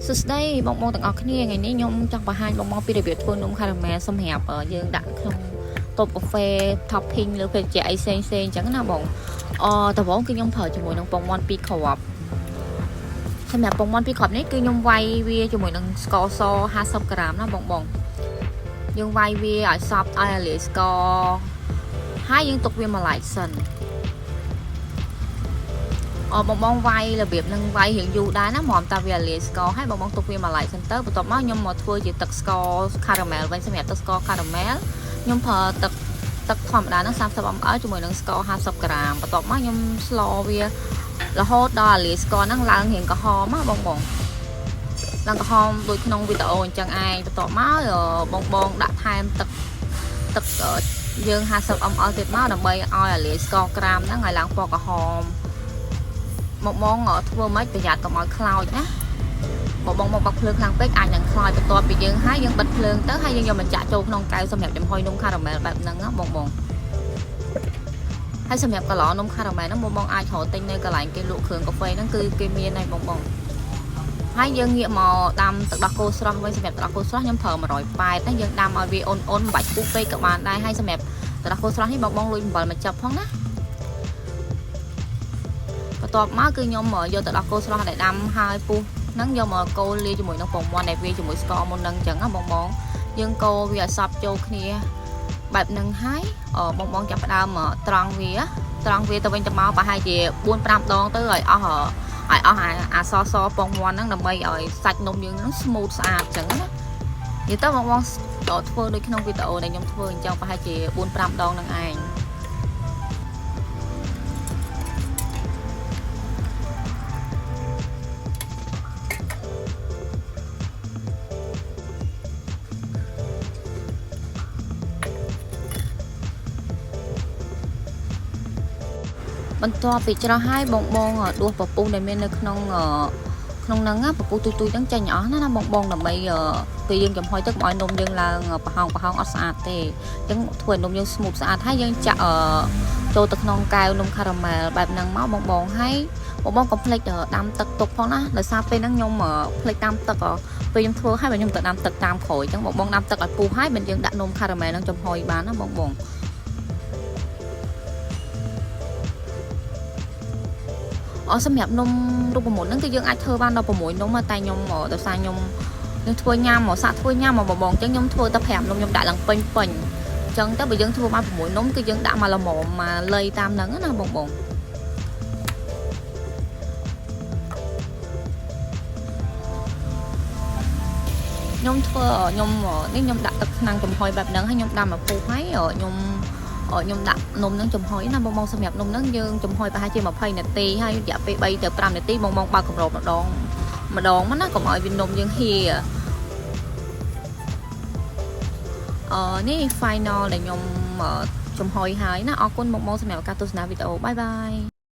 សួស្តីបងប្អូនទាំងអស់គ្នាថ្ងៃនេះខ្ញុំចង់បង្ហាញបងប្អូនពីរបៀបធ្វើនំខារ៉ាមែលសម្រាប់យើងដាក់ក្នុងតូបកាហ្វេ topping លើភេសជ្ជៈអីផ្សេងផ្សេងអញ្ចឹងណាបងអដំបូងគឺខ្ញុំប្រើជាមួយនឹងពងមាន់2គ្រាប់សម្រាប់ពងមាន់2គ្រាប់នេះគឺខ្ញុំវាយវាជាមួយនឹងស្ករស50ក្រាមណាបងបងយើងវាយវាឲ្យសព្វឲ្យលាយស្ករហើយយើងទុកវាមួយឡែកសិនអបងបងវាយរបៀបនឹងវាយរៀងយូរដែរណាមកតាវាលាយស្ករហើយបងបងទុកវាមួយឡែកសិនទៅបន្ទាប់មកខ្ញុំមកធ្វើជាទឹកស្ករខារ៉ាមែលវិញសម្រាប់ទឹកស្ករខារ៉ាមែលខ្ញុំប្រើទឹកទឹកធម្មតាហ្នឹង30 ml ជាមួយនឹងស្ករ50ក្រាមបន្ទាប់មកខ្ញុំស្លវារហូតដល់លាយស្ករហ្នឹងឡើងរៀងក្រហមណាបងបងឡើងក្រហមដូចក្នុងវីដេអូអញ្ចឹងឯងបន្ទាប់មកបងបងដាក់ថែមទឹកទឹកយើង50 ml ទៀតមកដើម្បីឲ្យអាលាយស្ករក្រាមហ្នឹងឲ្យឡើងពណ៌ក្រហមមកបងធ្វើម៉េចប្រយ័ត្នកុំឲ្យខ្លោចណាបងបងមកបាក់ភ្លើងខ្លាំងពេកអាចនឹងខ្លោចបន្ទាប់ពីយើងហើយយើងបិទភ្លើងទៅហើយយើងយកមកចាក់ចូលក្នុងកែវសម្រាប់ចំហុយនំខារ៉ាមែលបែបហ្នឹងណាបងបងហើយសម្រាប់កន្លនំខារ៉ាមែលហ្នឹងបងបងអាចរកទិញនៅកន្លែងគេលក់គ្រឿងកាហ្វេហ្នឹងគឺគេមានហើយបងបងហើយយើងងាកមកដាំទឹកដោះគោស្រស់វិញសម្រាប់ទឹកដោះគោស្រស់ខ្ញុំប្រើ180ណាយើងដាំឲ្យវាអ៊ុនអ៊ុនមិនបាច់ពុះពេកក៏បានដែរហើយសម្រាប់ទឹកដោះគោស្រស់នេះបងបងលួចអំបិលមកចាប់ផងណាបន្ទាប់មកគឺខ្ញុំយកទឹកដោះគោស្រស់ដែលដាំហើយពុះហ្នឹងយកមកកូរលាយជាមួយនឹងពងមាន់ដែលវាជាមួយស្ករមុនហ្នឹងអញ្ចឹងណាបងបងយើងកូរវាឲ្យសព្វចូលគ្នាបែបហ្នឹងហើយបងបងចាប់ផ្ដើមត្រង់វាត្រង់វាទៅវិញទៅមកប្រហែលជា4 5ដងទៅឲ្យអស់ឲ្យអស់អាសសពងមាន់ហ្នឹងដើម្បីឲ្យសាច់នំយើងហ្នឹង smooth ស្អាតអញ្ចឹងណានិយាយទៅបងបងធ្វើដូចក្នុងវីដេអូដែលខ្ញុំធ្វើអញ្ចឹងប្រហែលជា4 5ដងហ្នឹងឯង បន្ទាប់ពីច្រោះហើយបងបងដួសពពុះដែលមាននៅក្នុងក្នុងហ្នឹងពពុះទុយទុយហ្នឹងចេញអស់ណាណាបងបងដើម្បីពេលយើងចំហុយទៅកុំឲ្យនំយើងឡើងប្រហោងប្រហោងអត់ស្អាតទេអញ្ចឹងធ្វើឲ្យនំយើង smooth ស្អាតហើយយើងចាក់ចូលទៅក្នុងកែវនំខារ៉ាមែលបែបហ្នឹងមកបងបងហើយបងបងកុំភ្លេចដាំទឹកទុកផងណាដោយសារពេលហ្នឹងខ្ញុំភ្លេចដាំទឹកពេលខ្ញុំធ្វើហើយបើខ្ញុំទៅដាំទឹកតាមក្រោយអញ្ចឹងបងបងដាំទឹកឲ្យពុះហើយមិនយើងដាក់នំខារ៉ាមែលហ្នឹងចំហុយបានណាបងបងអសម្រាប់នំរូបមន្តហ្នឹងគឺយើងអាចធ្វើបានដល់6នំតែខ្ញុំដោយសារខ្ញុំខ្ញុំធ្វើញ៉ាំមកសាក់ធ្វើញ៉ាំមកបងបងអញ្ចឹងខ្ញុំធ្វើតែ5នំខ្ញុំដាក់ឡើងពេញពេញអញ្ចឹងទៅបើយើងធ្វើបាន6នំគឺយើងដាក់មកល្មមមកលៃតាមហ្នឹងណាបងបងខ្ញុំធ្វើខ្ញុំនេះខ្ញុំដាក់ទឹកឆ្នាំងចំហុយបែបហ្នឹងហើយខ្ញុំដាំមកពុះហើយខ្ញុំខ្ញុំដាក់នំហ្នឹងចំហុយណាបងបងសម្រាប់នំហ្នឹងយើងចំហុយប្រហែលជា20នាទីហើយរយៈពេល3ទៅ5នាទីបងបងបើកកម្របម្ដងម្ដងមកណាកុំឲ្យវានំយើងហៀអឺនេះ final ដែលខ្ញុំចំហុយហើយណាអរគុណបងបងសម្រាប់ការទស្សនាវីដេអូbye bye.